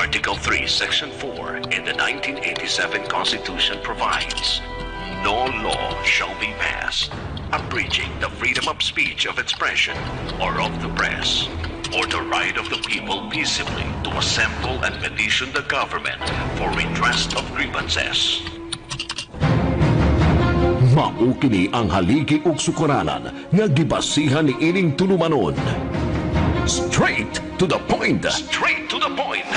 Article 3, Section 4 in the 1987 Constitution provides, "No law shall be passed abridging the freedom of speech, of expression, or of the press, or the right of the people peaceably to assemble and petition the government for redress of grievances." Mao kini ang haligi ug sukaranan nga gibasihan ni ining tulumanon. Straight to the point. Straight to the point.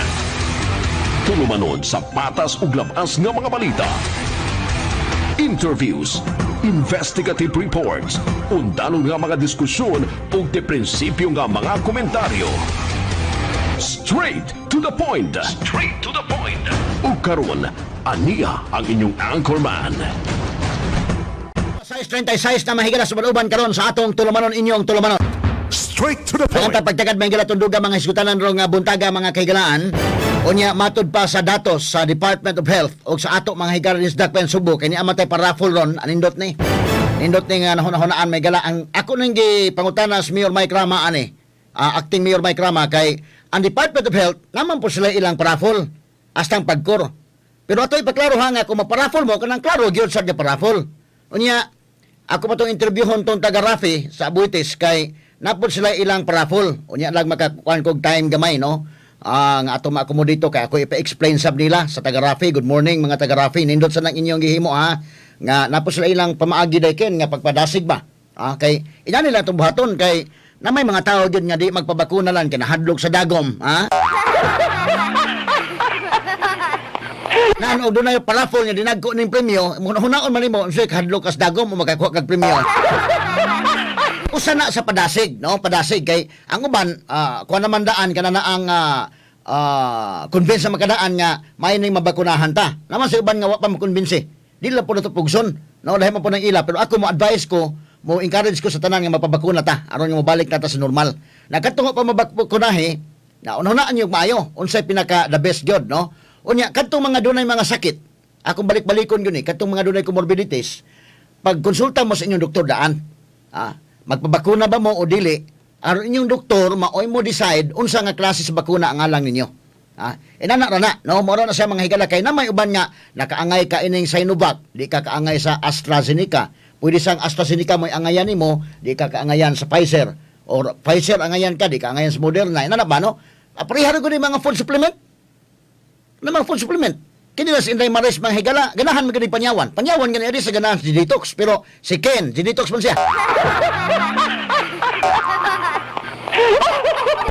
Tulumanon sa patas ug labas nga mga balita. Interviews, investigative reports, undanon nga mga diskusyon ug de prinsipyo nga mga komentaryo. Straight to the point. Straight to the point. Ug karon, aniya ang inyong anchorman. 6:36 na mahigala sa uban karon sa atong tulumanon, inyong tulumanon. Straight to the point. Ang pagtagad mahigala tunduga mga hisgutanan rong buntaga, mga kahigalaan. Unya matud pa sa datos sa Department of Health o sa ato mga higala ni Dakpen Subo kay ni amatay pa-raffle ron anindot ni. Nindot ni nga nahuna-hunaan may gala ang ako nang gipangutana sa Mayor Mike Rama ani. Acting Mayor Mike Rama kay ang Department of Health naman po sila ilang paraffle hastang PAGCOR. Pero ato ipaklaro ha nga kung maparaffle mo kanang klaro gyud sa paraffle. Unya ako pa tong interviewhon tong taga Rafi sa Aboitiz kay napod sila ilang paraffle. Unya lang makakuan kog time gamay, no. Nga ato ma-accommodate kay ako ipa-explain sab nila sa taga Rafi. Good morning, mga taga Rafi. Nindot sa nang inyong gihimo ha. Nga napod sila ilang pamaagi dayken nga pagpadasig ba. Kay ina nila itong buhaton kay na may mga tao gyud nga di magpabakuna lang kay nahadlok sa dagom, ha? Naan og dunay paraffle nga dinagko ning premyo, hunaon man nimo unsay kahadlok kas dagom o makakuha kag premyo. Usa na sa padasig, no? Padasig kay ang uban kuha naman daan kana na ang convince sa makadaan nga may ning mabakunahan ta. Naman sa uban nga wa pa makonbinse. Di lang po na to pugson, no? Dahil man po ng ila, pero ako mo advise ko, mo encourage ko sa tanan nga mapabakuna ta aron nga mobalik na ta sa normal. Nakadto pa mabakunahi, na unahunaan niyo maayo unsay pinaka the best gyud, no? Unya kadtong mga dunay mga sakit, akong balik-balikon gyud ni kadtong mga dunay comorbidities, pagkonsulta mo sa inyong doktor daan. Magpabakuna ba mo o dili? Aron inyong doktor maoy mo decide unsa nga klase sa bakuna ang alang ninyo. Inana ra na, no? Mao ra na siya, mga higala, kay na may uban nga nakaangay ka ining Sinovac, di ka kaangay sa AstraZeneca. Pwede sang AstraZeneca mo'y angayan nimo, di ka kaangayan sa Pfizer or Pfizer angayan ka, di ka angayan sa Moderna. Inana ba, no? Pareha ra gud ni mga food supplement. Na mga food supplement. Kini na si Inday Maris, mga higala, ganahan man gani panyawan. Panyawan gani adi sa ganahan si detox, pero si Ken, si detox man siya.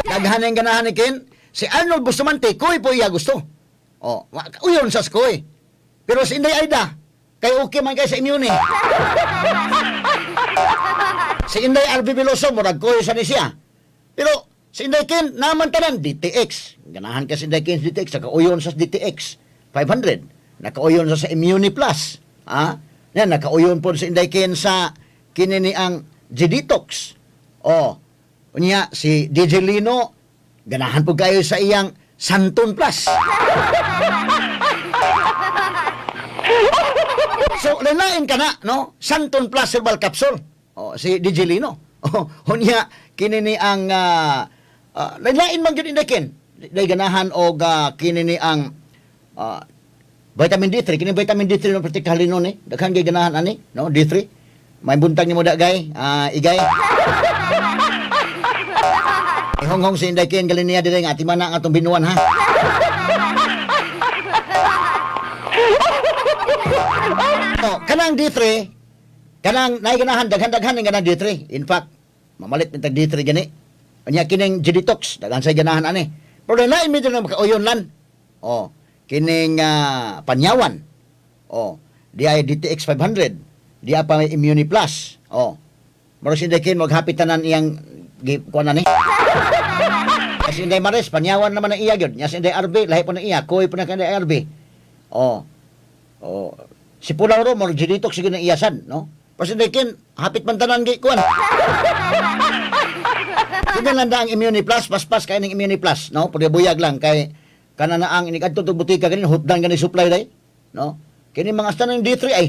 Daghan ang ganahan ni Ken. Si Arnold Bustamante, koy po iya gusto. Oh, uyon sa koy. Pero si Inday Aida, kay okay man kay sa immune. Si Inday RB Veloso, murag koy sa ni siya. Pero si Inday Ken, naman tanan, DTX. Ganahan ka si Inday Ken sa DTX, nakauyon sa DTX, 500. Nakauyon sa Immune Plus. Ha? Yan, nakauyon po si Inday Ken sa kinini ang G-Detox. Oh, unya, si DJ Lino, ganahan po kayo sa iyang Santon Plus. So, lalain ka na, no? Santon Plus herbal capsule. Oh, si DJ Lino. Oh, unya, kinini ang lain man gyud Inday Ken. Day ganahan og kinini ang vitamin D3, kini vitamin D3 no practical no ni. Daghan kay ganahan ani, no? D3. May buntag nimo da gay, igay. Ihonghong si Inday Ken galin niya dire nga atiman na ang atong binuan ha. Oh, kanang D3, kanang naay ganahan daghan-daghan ning ganang D3. In fact, mamalit ni tag D3 gani. Unya kining G-Detox, daghan say ganahan ani. Pero lain medyo na makauyon lan. Oh, kining panyawan. Oh, di ay DTX 500. Di pa may Immune Plus. Oh. Maro si Inday Ken maghapit tanan iyang kuan ani. Kasi Inday Maris, panyawan naman ang iya gyud. Nya si Inday RB, lahi po na iya, koy po na kay Inday RB. Oh. Oh. Si Pulaw ro, maro G-Detox sige na iyasan, no? Pero si Inday Ken, hapit man tanan gi kuan. Sige lang ang Immune Plus, paspas kay ning Immune Plus, no? Pwede buyag lang kay kana na ang inikadto tog butika ganin hutdan gani supply day, no? Kini mga asta ng D3 ay.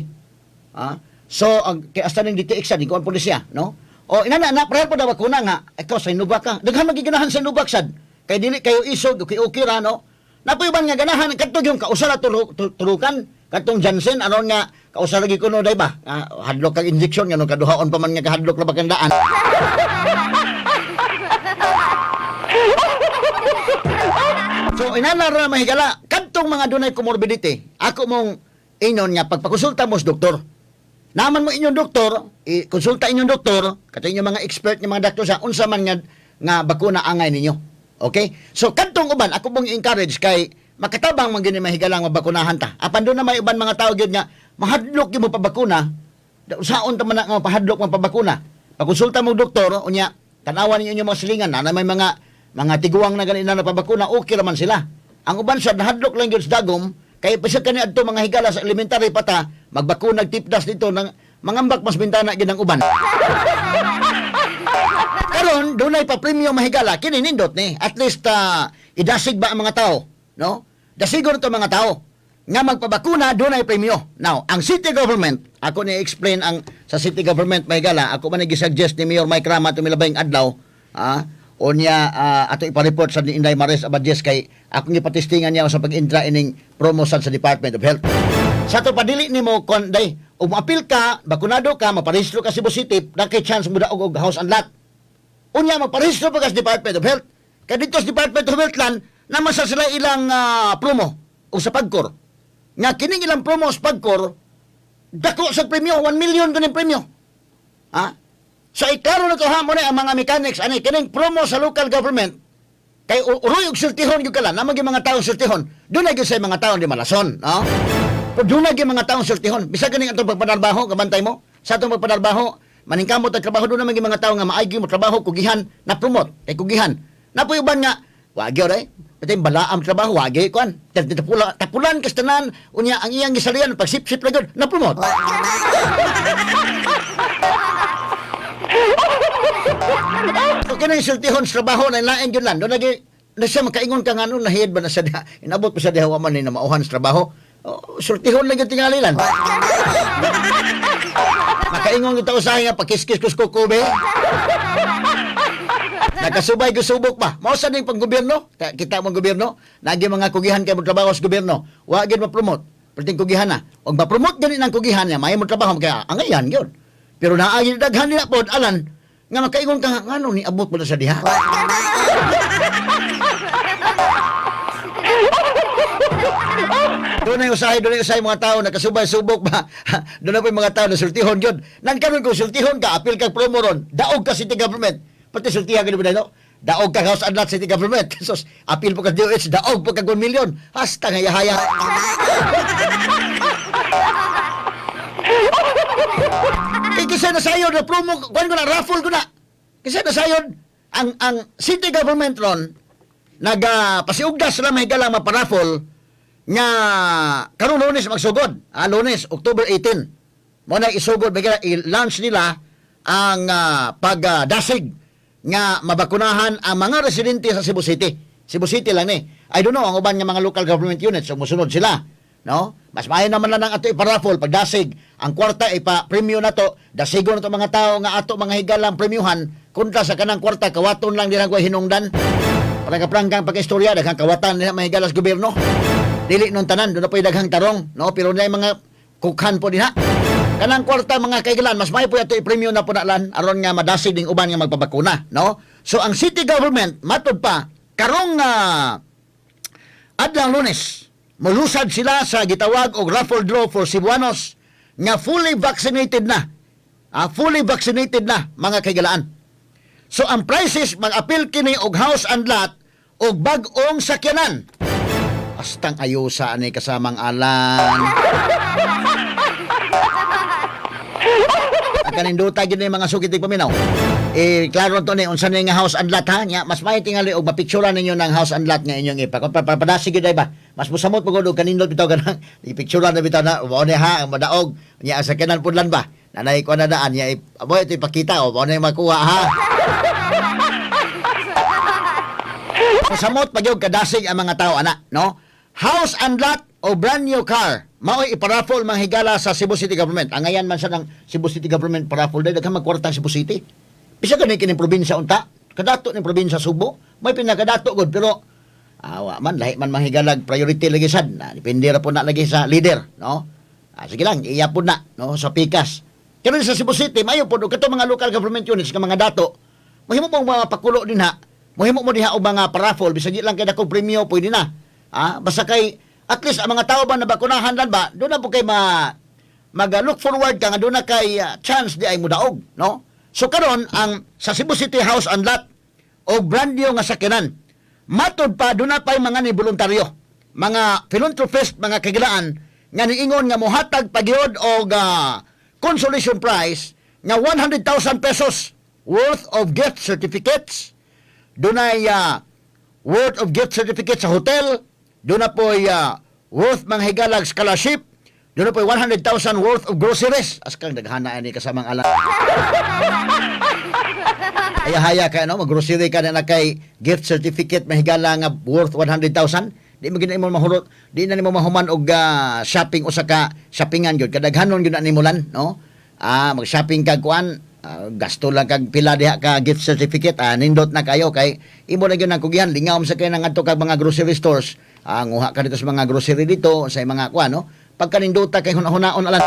So ang kay asta ng DTX di ko po siya, no? O inana na preher po daw bakuna nga ikaw sa Sinovac ka. Daghan magiganahan sa Sinovac sad. Kay dili kayo isog, okay okay ra, no? Napoy uban nga ganahan kadto yung kausa ra turukan katong Janssen aron nga kausa lagi kuno day ba? Ah, hadlok kag injection ngano kaduhaon pa man nga kahadlok ra ba kang daan. So inana ra mahigala kadtong mga dunay comorbidity. Ako mong ingon nga pagpakonsulta mo sa doktor. Naman mo inyong doktor, i-konsulta inyong doktor, kato inyong mga expert nga mga doktor sa unsa man nga nga bakuna angay ninyo. Okay? So kadtong uban ako pong encourage kay makatabang man gyud ni mahigalang mabakunahan ta. Apan doon na may uban mga tao gyud nga mahadlok gyud mo pabakuna. Saon ta man na nga pahadlok mo pabakuna. Pagkonsulta mo og doktor, unya tanawan ninyo inyong mga silingan na may mga tiguang na ganina na pabakuna, okay ra man sila. Ang uban sa nahadlok lang gyud sa dagom kay bisag kani adto mga higala sa elementary pa ta, magbakuna tipdas dito nang mangambak mas bintana gyud ang uban. Karon dunay pa premium mahigala kini nindot ni. At least idasig ba ang mga tao, no? Dasigon to mga tao nga magpabakuna dunay premyo. Now, ang city government, ako ni explain ang sa city government mahigala, ako man gi-suggest ni Mayor Mike Rama tumilabing adlaw, unya ato ipa-report sa ni Inday Maris Abadies kay akong gipatestingan niya sa pag-intra ining promo sa Department of Health. Sa to padili nimo kon day, ug moapil ka, bakunado ka, maparehistro ka Cebu City, na kay chance mo daog og house and lot. Unya maparehistro pa ka sa Department of Health. Kay dito sa Department of Health lan, naman sa sila ilang promo o sa PAGCOR. Nga kining ilang promo sa PAGCOR, dako sa premyo, 1 million kuning premyo. Ha? So iklaro na to ha mo na ang mga mechanics ani kining promo sa local government kay uroy og sultihon gyud kala naman gyud mga taong sultihon. Doon na gyud sa mga taong di malason, no? Pero doon na gyud mga taong sultihon. Bisag ganing atong pagpanarbaho, kabantay mo sa atong pagpanarbaho, maningkamot ang trabaho, doon naman gyud mga tao nga maaygi mo trabaho, kugihan na promote kay kugihan. Napoy uban nga wagi oray pati balaam trabaho wagi kuan tapula tapulan kas tanan, unya ang iyang gisalian pagsipsip ra gyud na promote. So kanang sultihon sa trabaho na lain gyud lan. Doon lagi na siya makaingon ka nga ano, nahiyad ba na siya diha? Inabot pa siya diha wa man ni namauhan sa trabaho. Oh, sultihon lang gyud tingali lan. Makaingon kita usahay nga pakiskis kus kuko be. Nakasubay gusubok pa. Mao sa ning panggobyerno, kita mong gobyerno, nagi mga kugihan kay mo trabaho sa gobyerno. Wa gyud ma-promote. Perting kugihan na. Og ma-promote gani nang kugihan niya, may mo trabaho kaya angayan gyud. Pero naagi daghan nila pod alan nga makaingon ka nga ngano ni abot mo na sa diha. Doon ay usahay mga tao nakasubay subok ba. Doon na po yung mga tao na sultihon yun. Nang karon kung sultihon ka, apil kag promo ron, daog ka city government. Pati sultihan ka ba no? Daog ka house and lot city government. Sus, apil po ka DOH, daog po kag 1 million. Hasta nga yahaya. Kay kisa na sayon na promo, kuan ko na, raffle ko na. Kisa na sayon, ang city government ron, nagpasiugdas sila mahigala maparaffle nga karon Lunes magsugod. Ah, Lunes, October 18. Mo na isugod bigla i-launch nila ang pagdasig nga mabakunahan ang mga residente sa Cebu City. Cebu City lang ni. I don't know ang uban nga mga local government units so mosunod sila, no? Mas maayo naman lang ang ato iparaffle pagdasig ang kwarta ipa premyo na to, dasigon na to mga tao nga ato mga higalang premyuhan kontra sa kanang kwarta kawaton lang dira ko hinungdan. Para kaprangkang pagkaistorya, daghang kawatan nila mahigalas gobyerno. Dili nun tanan, doon na po'y daghang tarong, no? Pero na mga kukhan po dinha. Kanang kwarta mga kaigalan, mas may po ato i-premium na po na lan, aron nga madasig ding uban nga magpabakuna, no? So ang city government, matod pa, karong adlang Lunes, mulusad sila sa gitawag og raffle draw for Cebuanos nga fully vaccinated na. Ah, fully vaccinated na mga kaigalaan. So ang prices mag-appeal kini og house and lot og bag-ong sakyanan. Astang ayusa ani kasamang alan. Ang kaninduta gyud ni mga sukit paminaw. Eh klaro to ni unsa ni nga house and lot ha nya mas may tingali og mapicturean ninyo ng house and lot nga inyong ipa. Kung papadasig gyud ay ba mas musamot pagod og kanindot bitaw kanang ipicturean na bitaw na mao ni ha ang madaog nya ang sakyanan pudlan ba. Nanay ko na daan nya abo ito ipakita o mao na yung makuha ha. Musamot pag yung kadasig ang mga tao ana, no? House and lot o brand new car. Mao'y iparaffle mga higala sa Cebu City Government. Ang ngayan man sa ng Cebu City Government paraffle dahil daghang magkwarta ang Cebu City. Bisa gani kining probinsya unta, kadato ning probinsya Subo, may pinakadato gud pero Wa man lahi man manghigalag priority lagi sad. Na, depende ra po na lagi sa leader, no? Sige lang, iya po na, no, sa pikas. Pero sa Cebu City, mayo po kato mga local government units nga mga dato. Mahimo mong mga pakulo din ha. Mahimo mo diha og mga paraffle bisan di lang kay dakong premyo pwede na. Basta kay at least ang mga tao ba na bakunahan lan ba, doon na po kay ma mag look forward ka nga doon na kay chance di ay mudaog, no? So karon ang sa Cebu City House and Lot og brand new nga sakyanan. Matod pa doon na pa'y mga ni voluntaryo, mga philanthropist, mga kagilaan nga niingon nga mohatag pagyod og consolation prize nga 100,000 pesos worth of gift certificates. Dunay worth of gift certificate sa hotel, doon na po'y worth mga higalag scholarship, doon na po'y 100,000 worth of groceries. Askang daghana ani kasamang alam. Ayahaya ka, no? Mag-grocery ka na na kay gift certificate mahigala nga worth 100,000. Di mo gina mo mahurot, di na nimo mahuman og shopping usa ka shoppingan gyud. Kadaghanon gyud na nimo lan, no? Mag-shopping kag kuan, gasto lang kag pila diha ka gift certificate, nindot na kayo kay imo na gyud ang kugihan, lingaw sa kay ngadto kag mga grocery stores. Nguha ka dito sa mga grocery dito sa mga kuan, no? Pagka nindota kay hunahunahon alan.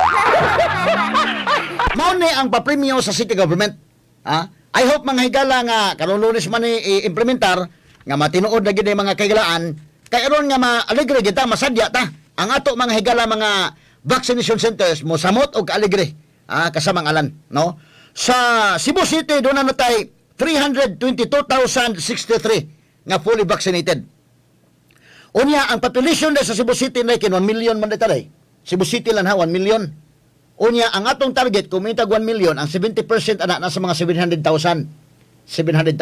Mao ni ang papremyo sa city government. I hope mga higala nga karon Lunes man ni i-implementar nga matinuod na gid ang mga kahigalaan kay aron nga maalegre kita, masadya ta ang ato mga higala mga vaccination centers mo samot og kaalegre kasamang alan, no? Sa Cebu City doon na natay 322,063 nga fully vaccinated. Unya ang population na sa Cebu City na kin 1 million man dito. Cebu City lang ha, 1 million. Unya ang atong target kung may 1 million, ang 70% ana nasa mga 700,000. 700,000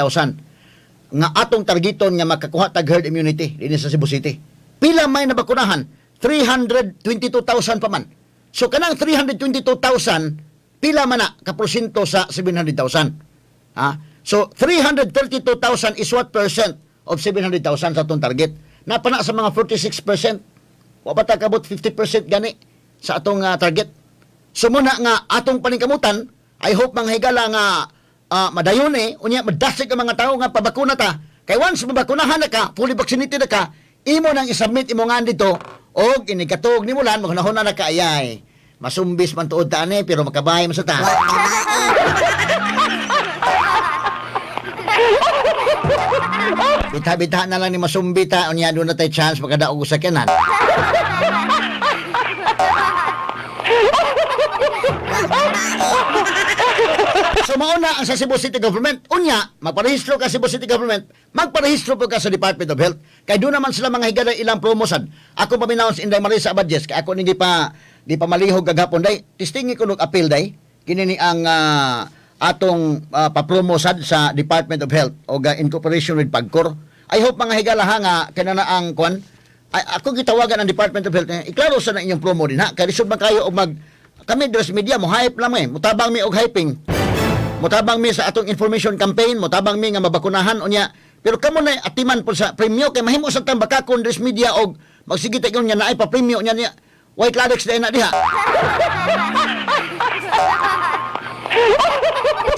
nga atong targeton nga makakuha tag herd immunity dinhi sa Cebu City. Pila may nabakunahan? 322,000 pa man. So kanang 322,000, pila man na ka porsyento sa 700,000? Ha? So 332,000 is what percent of 700,000 sa atong target? Napa na sa mga 46%. Wa pa ta kabot 50% gani sa atong target. So muna nga atong paningkamutan, I hope mga higala nga madayon eh, unya madasig ang mga tao nga pabakuna ta. Kay once mabakunahan na ka, fully vaccinated na ka, imo nang isubmit imo nga dito og inikatog ni mulan maghunahuna na ka ayay. Masumbis man tuod ta ani pero makabahay man sa ta. Bita-bita na lang ni masumbita unya doon na tay chance makadaog sa sakyanan. So mauna ang sa Cebu City Government. Unya, magparehistro ka sa Cebu City Government, magparehistro po ka sa Department of Health. Kay doon naman sila mga higala ilang promosan. Ako paminaw sa Inday Marisa Abadjes, kay ako ni di pa malihog kagapon day. Tistingi ko nog appeal day. Kini ni ang atong papromosad sa Department of Health o in cooperation with PAGCOR. I hope mga higala ha nga kanana ang kwan. Ay, ako gitawagan ang Department of Health. Iklaro sa na inyong promo din ha. Kay lisod man kayo og mag kami dress media mo hype lang eh. Mutabang mi og hyping. Mutabang mi sa atong information campaign, mutabang mi nga mabakunahan unya. Pero kamo na atiman po sa premyo kay mahimo sa tang bakakon dress media og magsige ta ingon nga naay pa premyo nya niya. White Clarex dahil na diha.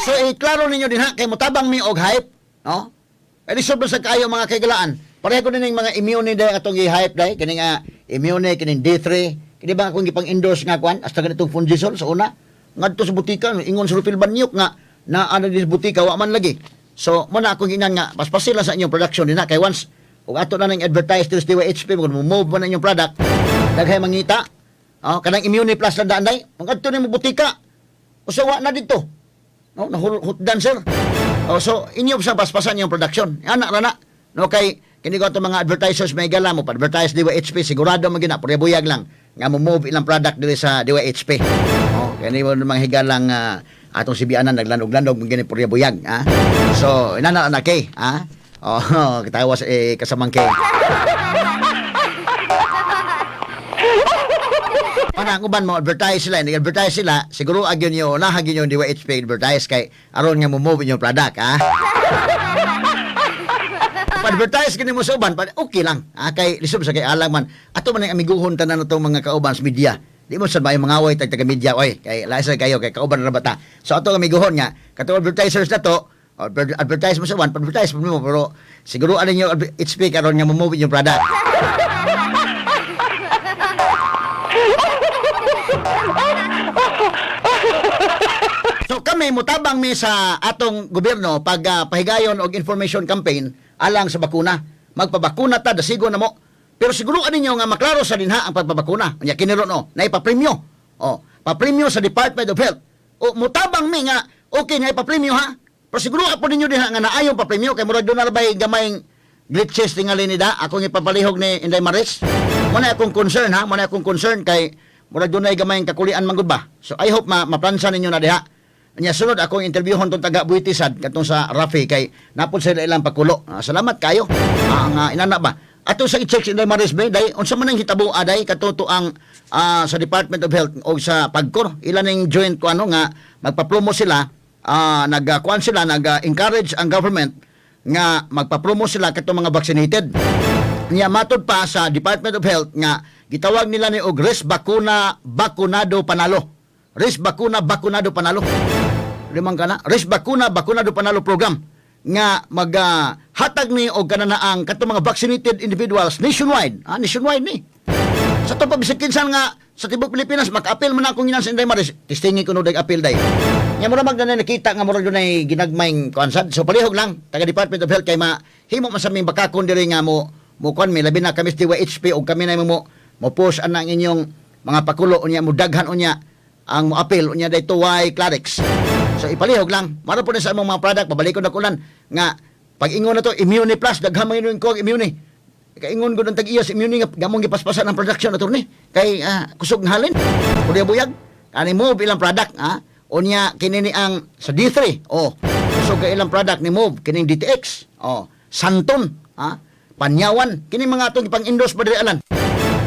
So iklaro ninyo din ha kay mutabang mi og hype, no? Eh di sobra sa kayo mga kaigalaan. Pareho ko din mga immune dahil atong gi-hype dahil kining immune kining D3 kini ba akong gipang-endorse nga kuan hasta ganitong Fungisol sa una ngadto sa butika ingon sa Rufil Banyok nga na ano din sa butika wa man lagi. So mo na akong ginan nga paspasil lang sa inyong production din na kay once ug ato na nang advertise diri sa DYHP mo move man ang inyong product daghay mangita. Oh, kanang Immune Plus lang daan day. Ngadto nimo butika. Usa wa na dito. No, nahutdan sir. Oh, so inyo sa paspasan yung production. Ana ra na. No kay kini ko ato mga advertisers may gala mo pa-advertise DYHP sigurado man gina buyag lang nga mo move ilang product diri sa DYHP. Oh, kani mo mga higalang atong sibianan naglanog-lanog man gini purya buyag, ha. So inana na kay, ha. Oh, kitawa sa eh, kasamang kay. Para ang uban mo advertise sila, nag-advertise sila, siguro agyon nyo, nahagyon nyo DYHP advertise kay aron nga mo move inyong product, ha? Pa-advertise kini mo sa uban, okay lang. Ha? Kay lisod sa kay alang man. Ato man ang amiguhon tanan natong mga kauban sa media. Di mo sad maayo mangaway tag taga media oy, kay laisa kayo kay kauban ra bata. So ato amiguhon nga katong advertisers na to, Advertise mo sa one, advertise mo pero siguro ano ninyo HP karon nga mo-move inyong product. So kami mutabang mi sa atong gobyerno pag pahigayon og information campaign alang sa bakuna. Magpabakuna ta, dasigo na mo. Pero siguro ninyo nga maklaro sa dinha ang pagpabakuna. Unya kini ron oh, naipapremyo. Oh, papremyo sa Department of Health. O mutabang mi nga okay nga ipapremyo ha. Pero siguro po ninyo dinha nga naayong papremyo kay murag doon na bay gamayng glitches tingali ni da akong ipapalihog ni Inday Maris. Mo na akong concern ha, mo na akong concern kay murag dunay gamayng kakulian man gud ba. So I hope maplansa ninyo na diha. Nya sunod akong interviewhon tong taga Buitisad katong sa Rafi kay napod sila ilang pakulo. Salamat kayo. Ang inana ba. Ato sa i-check si Inday Maris bay day unsa man ang hitabo aday kato ang sa Department of Health o sa Pagcor ilan ning joint ko ano nga magpa-promo sila, nagkuan sila, nag-encourage ang government nga magpa-promo sila katong mga vaccinated. Niya matod pa sa Department of Health nga gitawag nila ni og Res Bakuna Bakunado Panalo. Res Bakuna Bakunado Panalo. Limang kana Res Bakuna Bakunado Panalo program nga maghatag ni og kananaang katong mga vaccinated individuals nationwide. Nationwide ni. Sa to pa bisag kinsan nga sa tibuok Pilipinas maka-appeal man akong ginan sa Inday Maris. Testingi ko no dag appeal day. Nya mura mag na nakita nga murag dunay ginagmayng kuan sad. So palihog lang taga Department of Health kay ma himo man sa aming bakakon diri nga mo mo kuan mi labi na kami sa DYHP og kami na mo mo post anang inyong mga pakulo unya mo daghan unya ang mo appeal unya dayto Y Clarix. So ipalihog lang. Mara po na sa among mga product babalikon na kulan nga pag ingon na to Immune Plus daghan man ingon ko og Immune. Kaingon ko ng tag-iya sa immune nga gamong gipaspasan ang production, attorney. Kay kusog nga halin. Kuya buyag. Ani move ilang product ha. Unya kini ni ang sa D3. Oh, kusog ka ilang product ni move kining DTX. Oh, Santon ha. Panyawan kini mga atong ipang-endorse pa diri alan.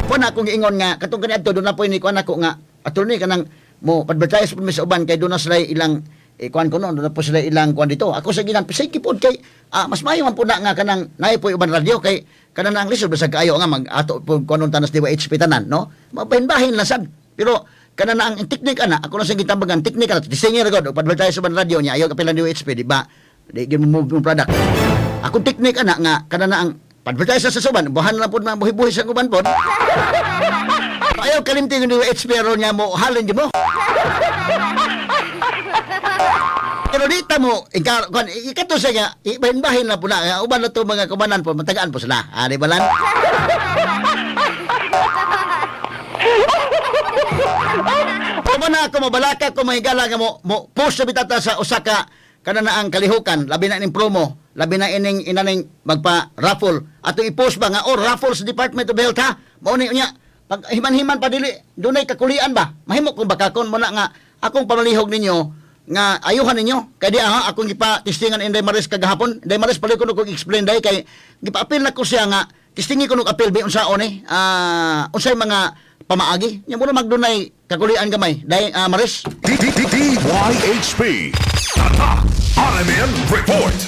Kuan akong giingon nga katong kaniadto doon na po ni kuan ako nga attorney kanang mo advertise po mi sa uban kay doon na sila ilang kuan ko noon doon na po sila ilang kuan dito. Ako sa ginang pisay pod kay mas maayo man po na nga kanang naay po uban radyo kay kanang ang lisod bisag kaayo nga mag ato po kuan tanas DYHP tanan no. Mabahin-bahin lang sad. Pero kanang ang teknik ana ako na sa gitambagan teknik ana disenyer god og advertise sa uban radyo niya ayaw kapilan DYHP di ba? Di gyud mo move yung product. Akong teknik ana nga kanang ang advertise sa suban buhan na pud mga buhi-buhi sa uban pod. Ayaw kalimti yung DYHP ron niya mo halin di mo. Pero dita mo, ikaw, kung, ikato siya nga, ibahin-bahin na po na, nga, uban na to mga kumanan po, matagaan po sila. Di ba lan? Kuma na ako, mabalaka ko, mahigala nga mo, mo post sa bitata sa Osaka, kanana ang kalihukan, labi na ining promo, labi na ining inaning magpa-raffle. Ato i-post ba nga, oh, raffle sa Department of Health ha? Mao ni unya, pag himan-himan pa dili, dunay kakulian ba? Mahimo kung bakakon mo na nga, akong pamalihog ninyo, nga ayuhan ninyo. Kay di ha, akong gipa-testingan Inday Maris kagahapon. Inday Maris, pali ko kong explain day, kay gipa-appeal na ko siya nga, testingi ko nung appeal, bi, unsaon eh, unsay mga pamaagi. Nya muna magdunay kakulian gamay. Day, Maris? D D D DYHP. Tatak RMN Report.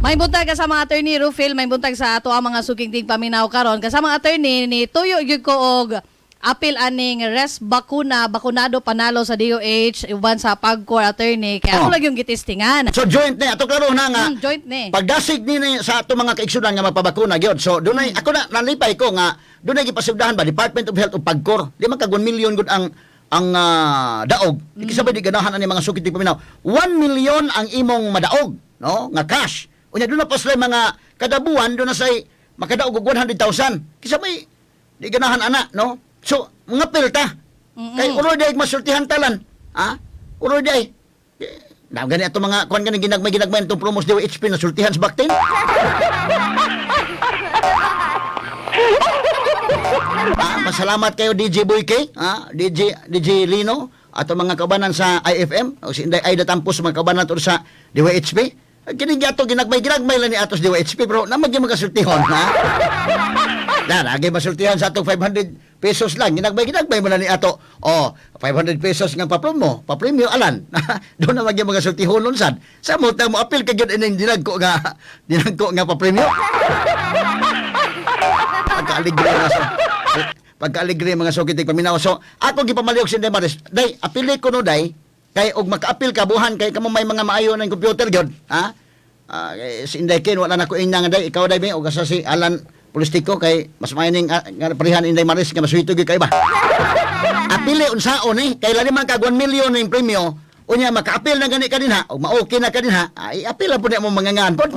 May buntag kasama attorney Rufil, may buntag sa ato ang mga suking ting paminaw karon. Kasama attorney ni tuyo gyud ko og apil aning res bakuna bakunado panalo sa DOH uban sa Pagcor attorney kay ako Oh. lang yung gitistingan. So joint ni ato klaro na nga. Joint ni. Pagdasig ni sa ato mga kaigsunan nga magpabakuna gyud. So dunay ako na nalipay ko nga dunay gipasugdahan ba Department of Health ug Pagcor. Di man kag 1 million gud ang daog. Di kisabay di ganahan ani mga sukit di paminaw. 1 million ang imong madaog, no? Nga cash. Unya doon na pa sila mga kada buwan doon na say makadaog og 100,000. Kisabay di ganahan ana, no? So mga pilta. Kay uroy di ay masultihan talan. Ha? Uroy di ay. Na gani ato mga kuan gani ginagmay itong promos di HP na sultihan sa baktin. Masalamat kayo DJ Boy K, DJ DJ Lino ato mga kabanan sa IFM o si Inday Aida Tampos mga kabanan to sa DYHP. Kini gato ginagmay ginagmay lang ni atos DYHP pero naman gyud magasultihon ha. Na lagi masultihan sa atong 500 pesos lang. Ginagmay ginagmay mo na ni ato. Oh, 500 pesos nga papromo, papremyo alan. Doon na magyud mga sultihon nun sad. Sa mo ta mo apil ka gyud ining dinagko nga papremyo. Pagkaaligre mga so. Pagkaaligre mga sukit paminaw. So, ako gipamaliog si Inday Maris. Day, apili ko no day kay og makaapil ka buhan kay kamo may mga maayo ng computer gyud, ha? Eh, si Inday Ken, wala na ko inang day, ikaw day, o kasa si Alan Polistico kay mas maining nga parehan Inday Maris nga maswito gyud kay ba. Apili unsaon eh, kay lani man kag 1 million ning premyo, unya makaapil na gani ka dinha, o ma-okay na ka dinha, ay apil na po niya mo mangangan pod.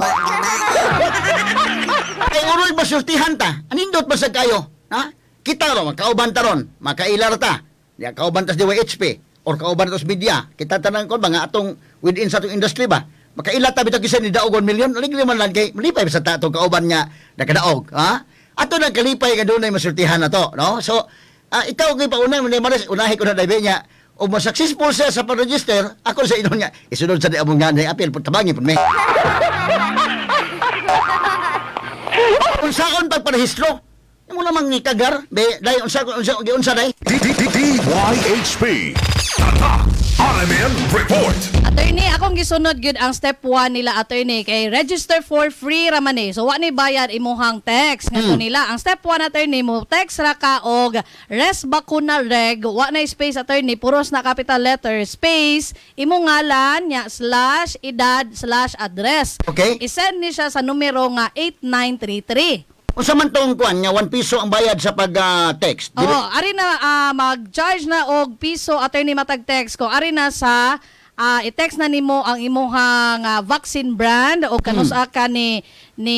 Ay uroy ba sultihan ta? Anindot ba sa kayo? Ha? Kita ro makauban ta ron, makailar ta. Ya kauban ta sa DYHP or kauban ta sa media. Kita tanan kon ba nga atong within sa atong industry ba? Makaila ta bitaw kisa ni daog 1 million, ligli man lang kay malipay sa ta atong kauban nga nakadaog, ha? Ato nang kalipay nga dunay masultihan na to, no? So, ikaw kay pauna ni Maris, unahi ko na daybe niya. O mas successful siya sa pag-register, ako sa inon nga, isunod sa di among nga apil, tabangi pud mi. Unsaon pagparehistro? Imo namang ni kagar, be, day unsa unsa giunsa day? D D D DYHP. Tatak RMN Report. Attorney, akong gisunod gyud ang step 1 nila, attorney, kay register for free ra man eh. So wa ni bayad imuhang text ngadto nila. Ang step 1, attorney, mo text ra ka og res bakuna reg, wa na space, attorney, puros na capital letter, space imong ngalan nya slash edad slash address. Okay. I-send ni siya sa numero nga 8933. Unsa man tong kuan nga 1 piso ang bayad sa pag text? Oo, ari na mag-charge na og piso, attorney, matag text ko. Ari na sa i-text na nimo ang imuhang vaccine brand o kanus-a ka ni ni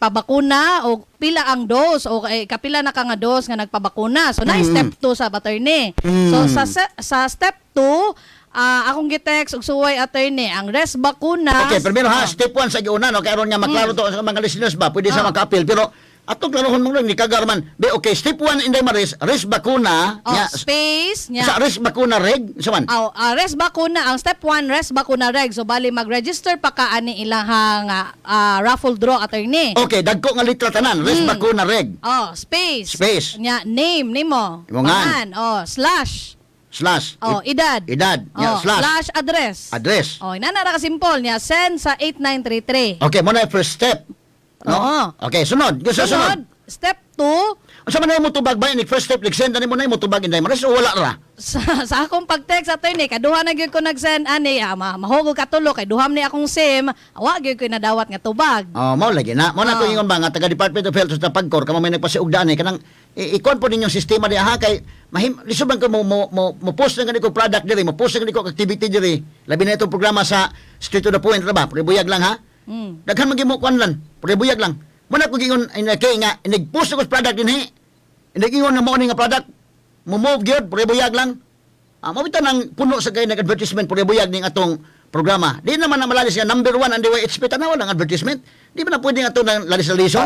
pabakuna o pila ang dose o eh, kapila na ka nga dose nga nagpabakuna. So na step 2 sa attorney. So sa step 2, akong gi-text og suway, attorney, ang res bakuna. Okay, primero ha, step 1 sa giuna no kay aron nga maklaro to sa mga listeners ba, pwede sa maka-appeal pero atong klarohon mo lang ni kagar man. Be okay, step 1 Inday Maris, res bakuna Oh, nya space nya. sa res bakuna reg, sa man. Aw, res bakuna ang step 1, res bakuna reg. So bali mag-register pa ka ani ilahang raffle draw, attorney. Okay, dagko nga litra tanan, res bakuna reg Oh, space. Space. Nya name nimo. Imong ngan. Pangan. Oh, slash. Slash. Oh, edad. Edad. Nya Oh, slash. slash address. Address. Oh, inana ra ka simple niya send sa 8933. Okay, mo na yung first step. No? Oo. Okay, sunod. Gusto sunod. Sunod, step 2. Unsa man na mo tubag ba ni first step send ani mo na mo tubag Inday Maris o wala ra? Sa akong pag-text, attorney, kaduha na gyud ko nag-send ani, mahugog katulo kay duham ni akong SIM, wa gyud ko nadawat nga tubag. Oh, mao lagi na. Mao na ko Oo. ingon ba nga taga Department of Health sa Pagcor kamo may nagpasiugdaan eh kanang ikuan po ninyong sistema diha ha kay mahim lisod man ko mo post na gani ko product diri, mo post na gani ko activity diri. Labi na itong programa sa Straight to the Point ra ba? Buyag lang ha. Daghan man gyud mo kuan lan. Buyag lang. Mao na ko gingon kay nga inig-post ko sa product dinhi. Inig-ingon nga mao ni nga product. Mo move gyud, buyag lang. Mao bitaw nang puno sa kay nag-advertisement puro buyag ning atong programa. Di naman na malalis nga number one ang DYHP tanaw lang advertisement. Di ba na pwede nga ato ng lalis lison?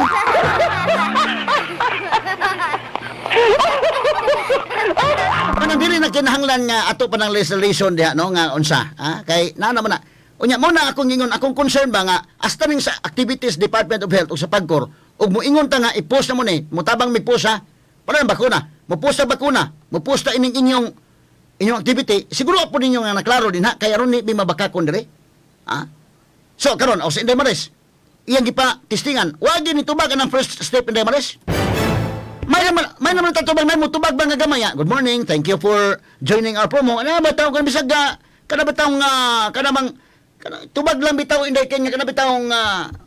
Kanang dili na kinahanglan nga ato pa ng legislation diha no nga unsa ha kay naa naman na. Unya mo na akong ingon akong concern ba nga hasta ning sa activities Department of Health ug sa Pagcor ug moingon ta nga i-post na mo ni motabang mi post ha para ang bakuna mo post sa bakuna mo post ta ining inyong inyong activity siguro po ninyo nga naklaro din ha kay aron ni mabakakon diri ha. So karon o sa Inday Maris iyang gipa testingan wa gyud ni tubag ang first step, Inday Maris. May naman tatubag, may mutubag ba nga gamay, ah? "Good morning, thank you for joining our promo." Ano ba tawag kan bisag kana ba tawng kana bang kana, tubag lang bitaw inday kanya kana bitawng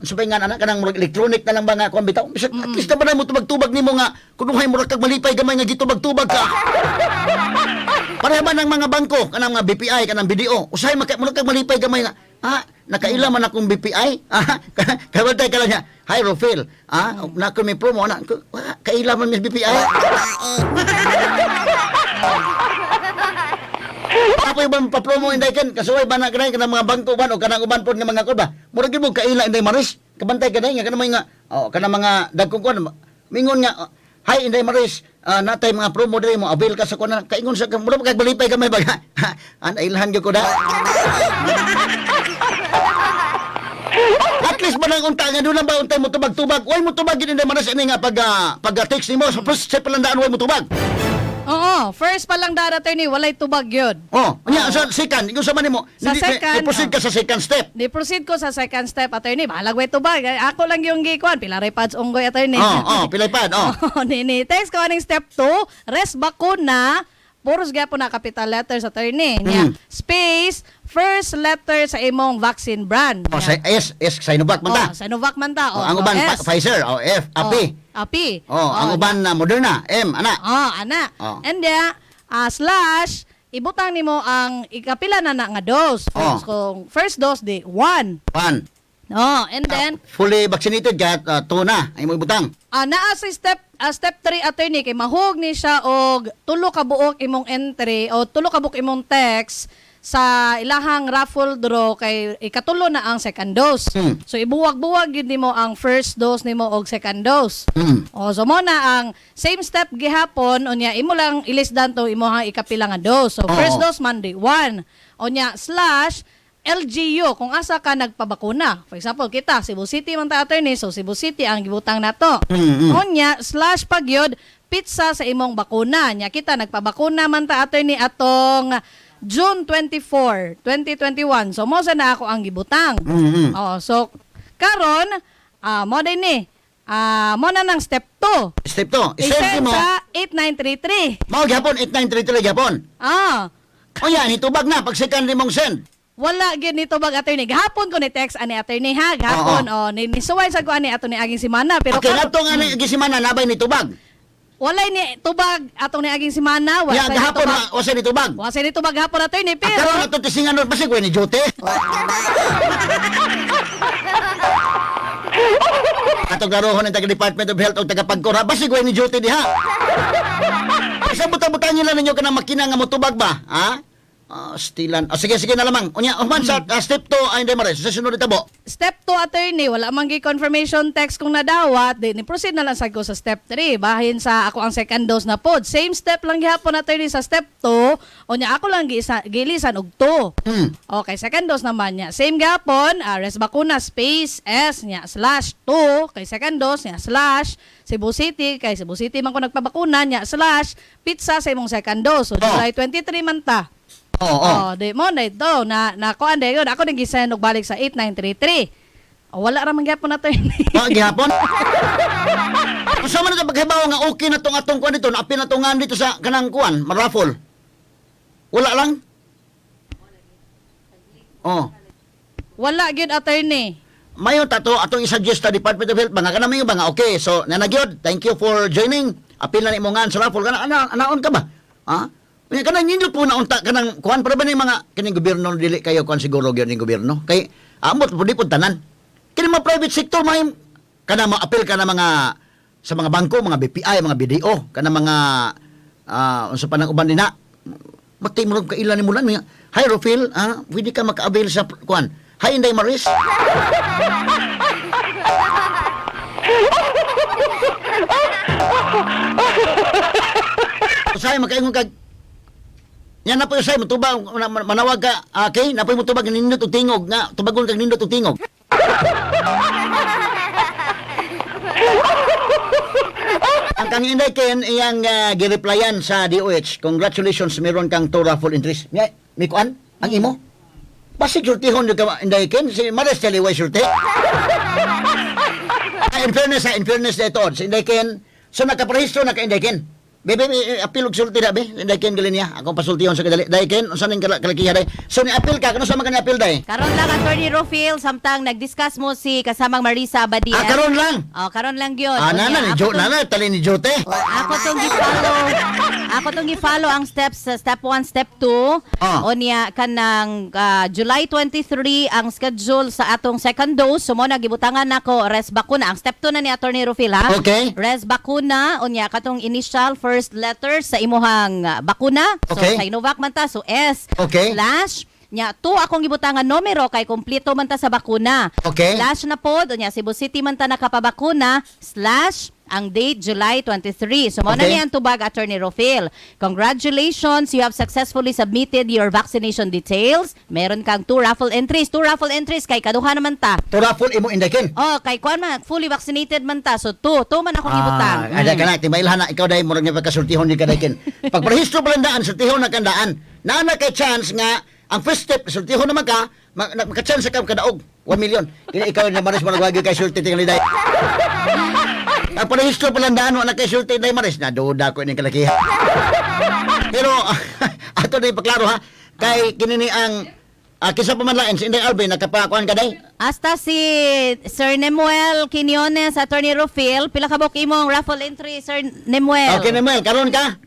sa nga ana kanang murag electronic na lang ba nga kuan bitaw. Bisag at least na ba na mo tubag-tubag nimo nga kunuhay murag kag malipay gamay nga gitubag-tubag ka. Pareha ba ng mga bangko, kanang mga BPI, kanang BDO. Usahay maka murag kag malipay gamay nga nakaila man akong BPI. Kabantay ka lang niya. "Hi Rofel. Na ako may promo na. Kaila man miss BPI." Apoy ba pa-promo inday ken kasuway ba na kanay kanang mga bangko ba o kanang uban pod nga mga kuan ba. Murag gyud mo kaila Inday Maris. Kabantay ka nga kanang mga oh kanang mga dagkong kuan mingon nga, oh, "Hi Inday Maris, natay mga promo diri mo avail ka sa kuan." Kaingon sa murag kag balipay gamay ba. An ilhan gyud ko da. At least ba nang unta nga doon lang ba untay mo tubag-tubag. Way mo tubag gyud Inday Maris ini nga pag pag text nimo sa first step pa lang daan way mo tubag. Oo, first pa lang dara, attorney, walay tubag yun. Oh, nya sa second, ingon sa man nimo. Sa second, Proceed ka oh. sa second step. Di proceed ko sa second step, attorney. Bahalag way tubag. Ay, ako lang yung gikuan. Pila ray pads unggoy, attorney. Oh, pilay pad, oh. Ni text ko aning step 2, res bakuna Puros gyapon na capital letters, attorney. Nya, space, first letter sa imong vaccine brand. Oh, sa S, S Sinovac man ta. Oh, Sinovac man ta. Oh, ang uban S. Pfizer, oh, F, A, P. Oh, A, P. Oh, ang uban na Moderna, M, ana. Oh, ana. Oh. And then, slash, ibutang nimo ang ikapila na na nga dose. Oh. Kung first dose, di 1. One. Oh, and then, Fully vaccinated ka, two na, ay mo ibutang. Naa sa step 3, attorney, kay mahug ni siya og tulo ka buok imong entry o tulo ka buok imong text sa ilahang raffle draw kay ikatulo na ang second dose. So ibuwag-buwag gyud nimo ang first dose nimo og second dose. O so mo na ang same step gihapon, unya imo lang ilisdan to imong ikapila nga dose. So first dose Monday 1. Unya slash LGU kung asa ka nagpabakuna. For example, kita Cebu City man ta, attorney, so Cebu City ang gibutang nato. Unya slash pagyod petsa sa imong bakuna. Nya kita nagpabakuna man ta, attorney, atong June 24, 2021. So mo sa na ako ang gibutang. Oh, so karon mo din ni. Mo na nang step 2. Step 2, isend I-send mo. sa 8933. Mao gyapon 8933 gyapon. O yan, itubag na pag second nimong send. Wala gyud nito bag, attorney. Gahapon ko ni text ani, attorney, ha. Gahapon oh ni nisuway sa ko ani ato ni aging semana pero Okay, nato nga ni gisimana nabay ni tubag. Walay ni tubag atong ni aging semana, wala Ya sa gahapon ni tubag. wa sa ni tubag. Wa sa ni tubag gahapon, attorney, Ah, pero karon ato tisingan nun basig way ni duty. Atong larohon ng taga Department of Health o taga Pagkora, basig way ni duty diha. Isa butang-butang nila ninyo kanang makina nga motubag ba? Ha? Ah, stilan. Ah, sige, sige na lamang. Unya, human sa step 2 ay hindi mares. Sa sunod itabo. Step 2, attorney, wala man gi confirmation text kung nadawat, di ni proceed na lang sad ko sa step 3. Bahin sa ako ang second dose na pod. Same step lang gihapon, attorney, sa step 2, unya ako lang gilisan og 2. Okay, second dose naman niya. Same gihapon, res bakuna space S niya slash 2 kay second dose niya slash Cebu City kay Cebu City man ko nagpabakuna niya slash petsa sa imong second dose. So July 23 man ta. Oo, oo. Oh, di mo na ito na na kuan de yun. Ako ning gisend og balik sa 8933. Oh, wala ra man gyapon na to. Oh, gihapon. Unsa man ito paghibaw nga okay na tong atong kuan dito, naapil na tong ngan dito sa kanang kuan, marafol. Wala lang. Oh. Wala gyud, attorney. Mayo tato atong i-suggest sa Department of Health mga kanang mga okay. So nanagyod, thank you for joining. Apil na nimo ngan sa raffle kana ana anaon ka ba? Ha? Unya kanang ninyo po na unta kanang kuan para ba ning mga kining gobyerno dili kayo kuan siguro gyud ning gobyerno kay amot pud di pud tanan. Kini mga private sector may kana maapil kana mga sa mga bangko, mga BPI, mga BDO, kana mga unsa pa nang uban dinha. Bakti mo kailan ni mulan niya. Hi Rofil, pwede ka maka-avail sa kuan. Hi Inday Maris. Usay makaingon kag Yan na po usay motubag manawag ka okay, na po motubag nindot og tingog nga tubagon kag nindot og tingog. Ang kang Inday Ken iyang gireplyan sa DOH. Congratulations, meron kang two raffle entries. Nga, may kuan ang imo. Basig sultihon jud ka Inday Ken si Maris Teliway sulti. In fairness na ito, si Inday Ken, so nakaparehistro na ka Inday Ken. Bebe, apil og sulti na, be. Inday Ken galin niya. Akong pasultihon sa kadali. Day Ken, unsa ning kalakiha day? So ni apil ka, kano sa man ka ni apil day? Karon lang, Attorney Rofil, samtang nag-discuss mo si kasamang Marisa Abadia. Ah, karon lang. Oh, karon lang gyud. Ah, Unya, nana ni ako Jo, tong- nana tali ni Jote. Ako tong gi-follow ang steps sa step 1, step 2. Unya kanang July 23 ang schedule sa atong second dose. So mo na gibutangan nako res bakuna. Ang step 2 na ni Attorney Rufil ha. Okay. Res bakuna unya katong initial first letter sa imuhang bakuna. So Sinovac man ta, so S slash nya 2 akong gibutangan numero kay kompleto man ta sa bakuna. Slash na pod unya Cebu City man ta nakapabakuna slash ang date July 23. So mo na niya ang tubag, Attorney Rofil. Congratulations, you have successfully submitted your vaccination details. Meron kang two raffle entries, two raffle entries kay kaduha naman ta. Two raffle imo Inday Ken. Oh, kay kuan man fully vaccinated man ta. So two man akong gibutang. Ah, ada ka na, timailhan na, ikaw dahil murag niya pagkasultihon ni ka Ken. Pag parehistro pa lang daan, sultihon na kandaan. Naana kay chance nga, ang first step, sultihon naman ka, maka-chance ka kadaog, 1 million. Kaya ikaw na maris marag wagi kay sulti tingali dahil. Ang parehistro pa lang daan, wala kay sulti dahil maris. Naduda ko ining kalakihan. Pero ato na ipaklaro ha, kay kinini ang kinsa pa man lain si Inday Alvin, nakapakuan ka day? Hasta si Sir Nemuel Quinones, Attorney Rufil, pila ka buok imong raffle entry, Sir Nemuel? Okay, Nemuel, karon ka?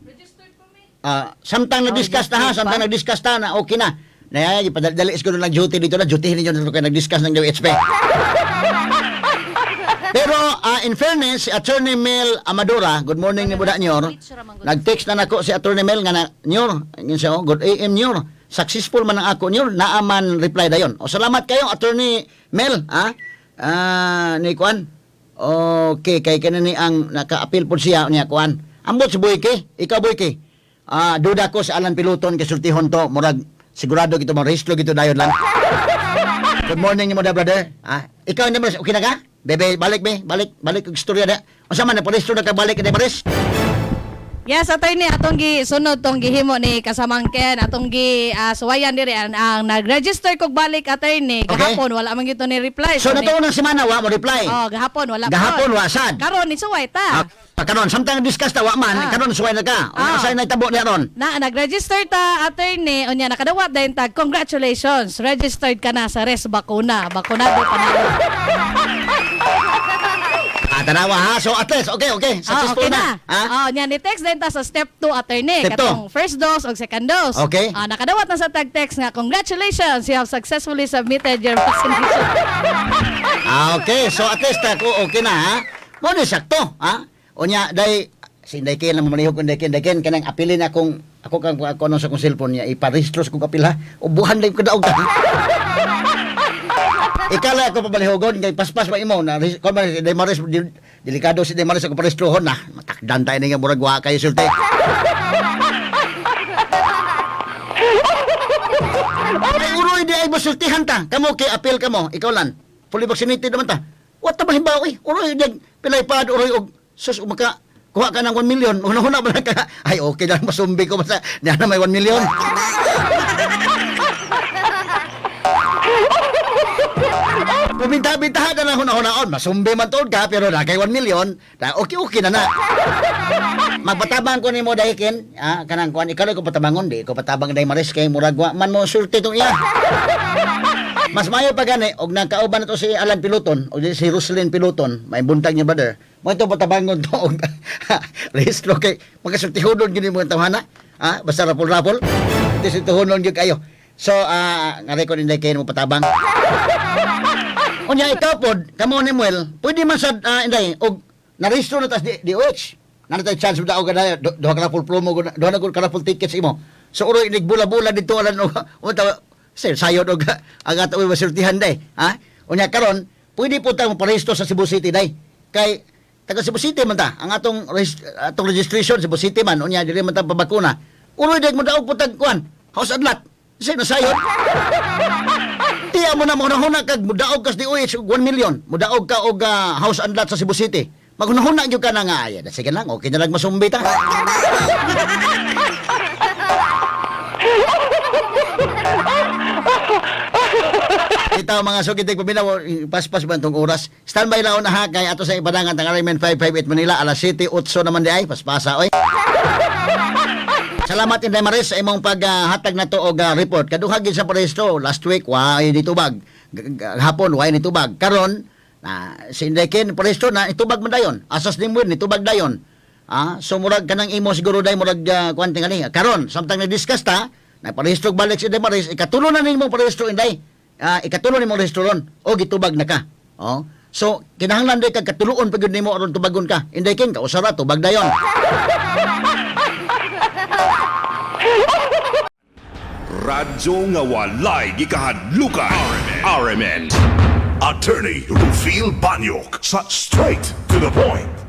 Samtang na-discuss na ha, registered samtang pa? na-discuss ta na okay na. Na ipadali siguro ng duty dito na duty ninyo na kayo nag-discuss ng DOHP. Pero in fairness, si Attorney Mel Amadora, good morning ni Buda Nyor. Nag-text na nako si Attorney Mel nga na, Nyor, ngin siya, oh, good AM Nyor. Successful man ang ako Nyor, naaman reply dayon. O salamat kayo Attorney Mel, ha? Ni kuan. Okay, kay kanini ang naka-appeal po siya niya kuan. Ambot si Boyke, ikaw Boyke. Duda ko sa Alan Piluton kay sultihon to, murag sigurado gito mo rehistro gito dayon lang. Good morning nimo da, brother. Ikaw hindi mo okay na ka? Bebe, balik be, balik, balik og istorya da. Unsa man na rehistro na ka balik kay Paris? Yes, attorney, atong gi sunod tong gihimo ni kasamang Ken, atong gi suwayan diri ang nag-register kog balik, attorney, gahapon wala man gyud to ni reply. So natuon ang semana wa mo reply. Oh, gahapon wala. Gahapon pod. wa sad. Karon ni suway ta. Karon samtang discuss ta wa man, karon suway na ka. Unsa na itabo niya ron? Na nag-register ta, attorney, unya nakadawat dayon tag congratulations, registered ka na sa Res Bakuna. Bakunado panalo. Tanawa ha. So at least okay. Successful Okay na. na. Ha? Oh, nya ni text din ta sa step 2, attorney. Step two. Katong first dose og second dose. Okay. Nakadawat na sa tag text nga congratulations, you have successfully submitted your vaccination. Okay. So at least ako okay na ha. Mo ni sakto ha. Unya day si Inday Ken lang mamalihog Inday Ken, Inday Ken kanang apilin akong ako kang ako ano sa akong cellphone niya iparehistro sa kong apil ha. Ubuhan lang ko daog ta. Ikala ako pabalihogon kay paspas ba imo na kon man si Demaris delikado si Demaris ako parestrohon na matakdan tayo nga murag wa kayo sulti. Ay uroy di ay masultihan ta. Kamo kay apil kamo, ikaw lan. Fully vaccinated naman ta. What ta mahibaw eh. Uroy di pilay pad uroy og sus maka kuha ka ng 1 million. Una-una ba na ka? Ay okay na masumbi ko basta niya na may 1 million. Puminta-bintahan na lang huna-hunaon. Masumbi man tuod ka, pero na kay 1 million, na okay okay na na. Magpatabang ko nimo dahikin, kanang kuan ikaw ko patabangon di ko patabang day maris kay murag wa man mo sulti tong iya. Mas mayo pa gani og nagkauban na to si Alan Piluton o si Roslyn Piluton, may buntag niya brother. Mo ito patabangon to og rehistro kay makasultihonon gyud mo ang tawhana. Basta rapol-rapol. Ito sultihonon gyud kayo. So, nga record inday kayo mo patabang. Unya ikaw pod, kamo ni Muel, pwede man sad inday og narehistro na tas DOH. Naa tay chance mo daog ka duha ka raffle promo, duha na ka raffle tickets imo. So uroy inig bula-bula dito alan og unta sir sayod og ang ato masultihan day, ha? Unya karon, pwede po tayong parehistro sa Cebu City day. Kay taga Cebu City man ta, ang atong registration Cebu City man, unya dili man ta pabakuna. Uroy day mo daog po tag kuan, house adlat. Sir nasayod. Tiya mo na maghunahuna kag mudaog ka sa DOH og 1 million, mudaog ka og house and lot sa Cebu City. Maghunahuna gyud ka na nga ay, sige lang, okay na lang masumbi ta. Ito mga sugitig paminaw, paspas ba itong oras? Standby lang na ha, kay ato sa ipadangan tang RMN 558 Manila, alas 7:08 naman di ay, paspasa oy. Salamat Inday Maris sa imong paghatag na to og report. Kaduha gid sa parehistro last week wa ni tubag. Hapon wa ni tubag. Karon na si Inday Ken parehistro na itubag man dayon. Asas ni ni tubag dayon. So murag kanang imo siguro day murag kuan tingali. Karon samtang na-discuss ta, nagparehistro og balik si Inday Maris, ikatulo na nimo parehistro Inday. Ikatulo nimo rehistro ron o gitubag na ka. Oh. So kinahanglan day kag katuluon pa gyud nimo aron tubagon ka. Inday Ken ka usara tubag dayon. Radyo nga walay gikahadlukan. RMN. Attorney Rufil Banyok sa Straight to the Point.